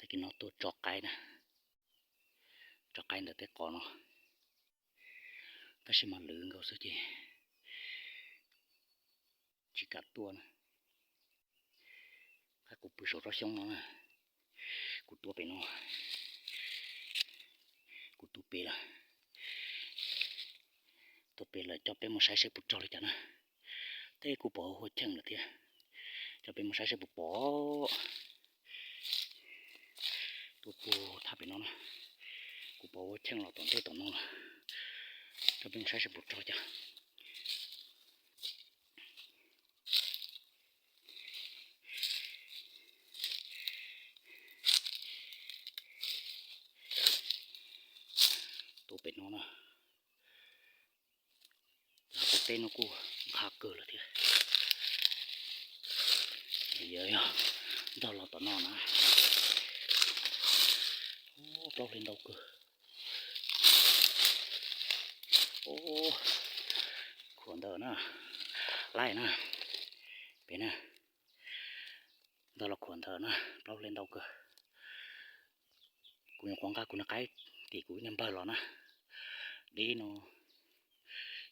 Tag kis no tuaj tso qaib na, tso qaib ntawm tej qos no, tab sis mas lwv nkaus xwb ces tsis kam tuaj na. Qab kuv pw saum tsob xyoob no na, kuv tuaj pem no, kuv tuaj pem lawm, tuaj pem lawm coj peb mus saib seb puas rog li cas na. Teb kuv pom hua cheej lawm thiab, coj peb mus saib seb puas pom. Tuaj puag thaj pem no na, kuv pom hua cheej los tom ntej tom no lawm, coj peb mus saib seb puas rog li cas. Tuaj pem no na, teb no kuj nqha kawg lawm thiab. Yog ntog los tom no na, plaub hle ntau kawg. Khuam ntawd na, laij na, pem na, ntog los khuam ntawd na, plaub hle ntau kawg. Kuv nyuam qhuav nqa kuv niag qaib tim kuv niag npawg los na, dib no,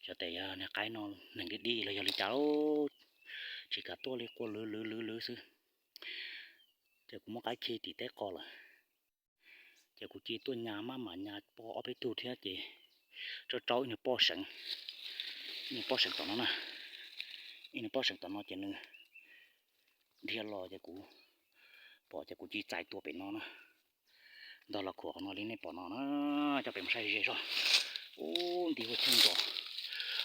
xyov tes yog niag qaib no neeg dib dib los yog li cas, tsis kam tuaj li, quaj lwv lwv lwv lwv xwb. Ces kuv muab qaib khi tim teb qos lawm, ces kuv cia tuaj nyas maj mam nyas poj ob peb tug thiab ces tso rau ib niag poj seev, ib niag poj seev tom no na, ib niag poj seev tom no ces nws dhia los ces kuv pom ces kuv cia txais tua pem no na. Ntog los khuam qhov no li nej pom no na, coj pem mus saib ze zog. Ub, nti hua cheej nrov,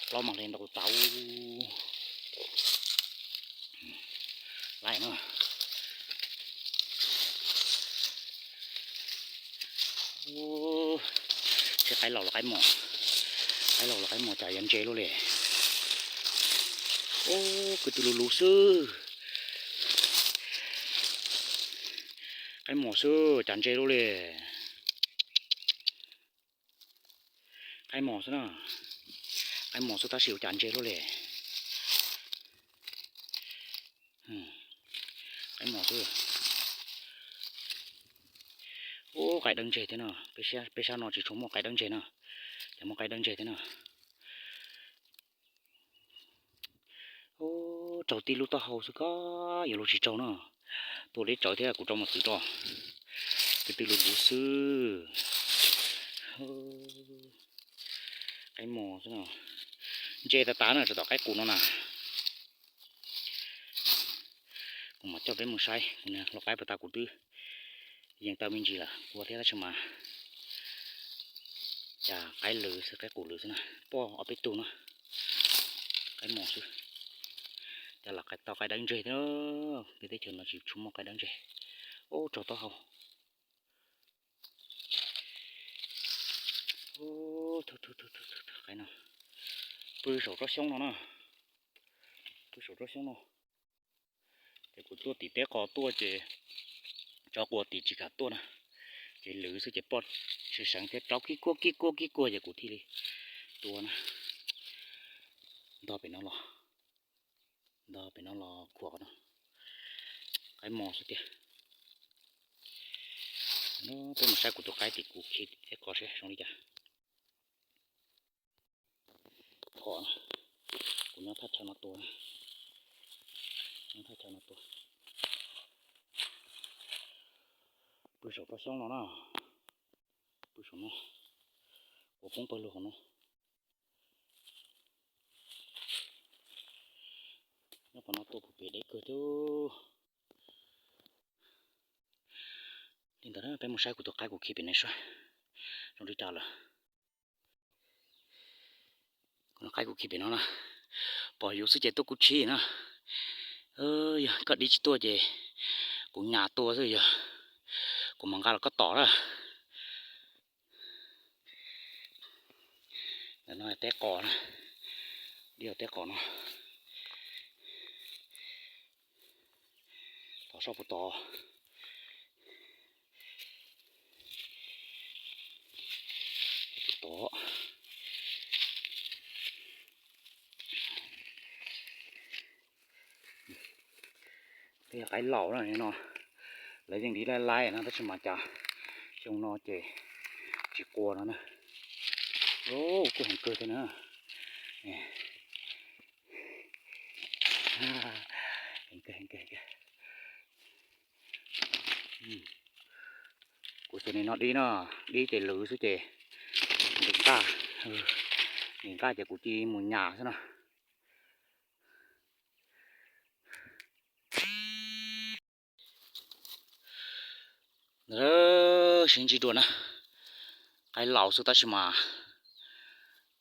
plaub mas hle ntau tas. Laij no, seb qaib laus los qaib mos, qaib laus los qaib mos cas yuav ntse luaj li. Ub, kwv tw lus lus xwb. Qaib mos xwb cas ntse luaj li. Qaib mos xwb na, qaib mos xwb tab sis ua cas ntse luaj li. Qaib mos xwb. Ub, qaib dawb ntseg thiab no, peb sab no tsis tshua muaj qaib dawb ntseg na, ces muaj qaib dawb ntseg thiab na. Raug tib lub taub hau xwb koj yuav luag tsis raug no. Tua deb tsawv thiab kuv rau mos txwv rau. Kwv tw lus lus xwb. Qaib mos xwb no. Ntse tas tas na, tsis tom qaib qus no na. Kuv mam coj peb mus saib kuv niag lau qaib puas tas, kuv twb yees tau me ntsis lawm, kua thiab tab sis mas cas qaib lwv xwb, qaib qus lwv xwb na, poj ob peb tug na. Qaib mos xwb, cas lam tau qaib dawb ntseg thiab, peb teb chaws no tsis tshua muaj qaib dawb ntseg. Ub, raug taub hau. Qaib no, pw saum tsob xyoob no na, pw saum tsob xyoob no. Ces kuv tuaj tim teb qos tuaj ces tso quas tim tsis kam tuaj na, ces lwv xwb ces poj tsis seev thiab, rau kib kuaj kib kuaj kib kuaj ces kuv thiaj li tua na. Ntog pem no los, ntog pem no los khuam qhov no. Qaib mos xwb tiag. Peb mus saib kuv tus qaib tim kuv khi teb qos seb zoo li cas. Phom, kuv nyob thaj chaw no tua, nyob thaj chaw no tua. Pw saum tsob xyoob no na, pw saum no, kuv poob pawg lug hauv no. Nyob qhov no tua pem deb kawg thiab. Li ntawd peb mus saib kuv tus qaib kuv khi pem no saib zoo li cas lawm. Kuv qaib kuv khi pem no na, pom yus xwb ces tuaj kuv tshib na. Yog koj dib tsis tuaj ces kuv nyas tua xwb, yog kuv mam nqa los koj tom na. Ntawm no teb qos na, dib teb qos no. Tom soj puas tod, puas tod. Yog qaib laus na no, Lawv yeej dib laib laib no tab sis mas cas xyoo no ces tsis qua no na. Kuj heev kawg thiab na. Kuv xav nim no dib no, dib ces lwv xwb ces nqis nqaj, nqis nqaj ces kuv cia mus nyas xwb no. Sib ntsib dua na, qaib laus xwb tab sis mas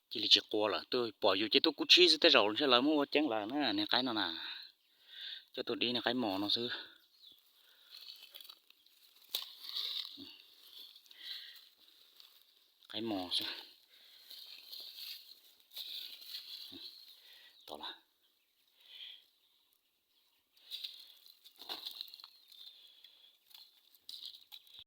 cia li tsis qua lawm, twb pom yus ces tuaj kub tshib xwb tej zaum ntshe lawv muab ua ceeb lawm na niag qaib no na. Coj tuaj dib niag qaib mos no xwb. Qaib mos xwb.